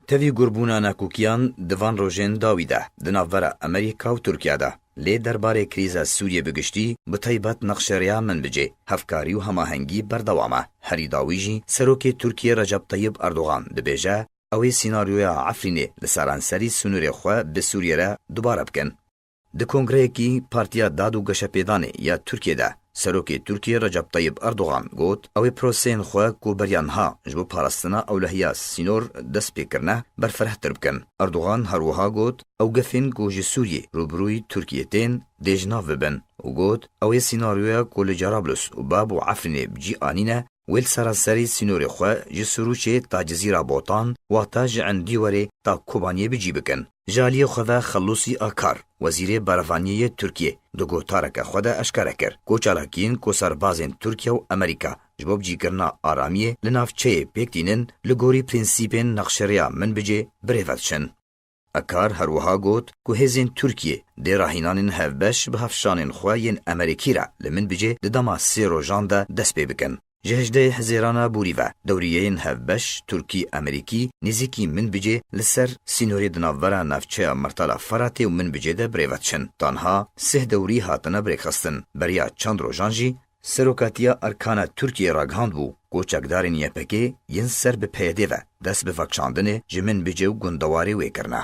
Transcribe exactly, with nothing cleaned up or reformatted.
Tevî gurbûna nakokiyan di van rojên dawî de di navbera Amerîka û Tirkiye de, lê derbarê krîza Sûriyê bi giştî, bi taybet nexşereya Minbicê, hevkarî û hemahengî berdewam e. Herî dawî jî Serokê Tirkiyê Recep Tayyip Erdogan dibêje, ew ê sînaryoya Efrînê li seranserî sînorê xwe bi Sûriyê re dubare bikin. Di kongreyekî Partiya Dad û Geşepêdanê ya Tirkiyê de, Serokê Tirkiyê Recep Tayyip Erdogan got, ew ê proseyên xwe ku beriya niha ji bo parastina ewlehiya sînor dest pê kirine, berfirehtir bikin. Erdogan her wiha got, ew gefên ku ji Sûriyê rûbirûyî Tirkiyê tên, dê ji nav bibin û got, ew ê sînaryoya ku li Cerablus û Bab û Efrînê bi cî anîne, wê li seranserî sînorê xwe ji Sirûçê ta Cizîra Botan, wata ji Endîwerê ta Kobaniyê bi cî bikin. Ji aliyê xwe ve Xelûsî Akar, wezîrê berevaniyê yê Tirkiyê, di gotareke xwe de eşkere kir ku çalakiyên ku serbazên Tirkiye û Amerîka ji bo bicîkirina aramiyê li navçeyê pêk tînin, li gorî prensîpên nexşereya Minbicê birêve diçin. Akar her wiha got ku hêzên Tirkiyê dê rahînanên hevbeş bi hevşanên xwe yên Amerîkî re li Minbicê di dema sê rojan de dest pê bikin. Ji hejdehê Hizêrana borî ve dewriyeyên hevbeş Tirkî-Amerîkî nêzîkî Minbicê li ser sînorê di navbera navçeya Mertala Feratê û Minbicê de birêve diçin. Tanha sih dewrî hatine birêkxistin. Beriya çend rojan jî Serokatiya Erkana Tirkiyê ragihand bû ku çekdarên Y P G yên ser bi P Y D ve dest bi vekişandinê ji Minbicê û gundewarê wê kirine.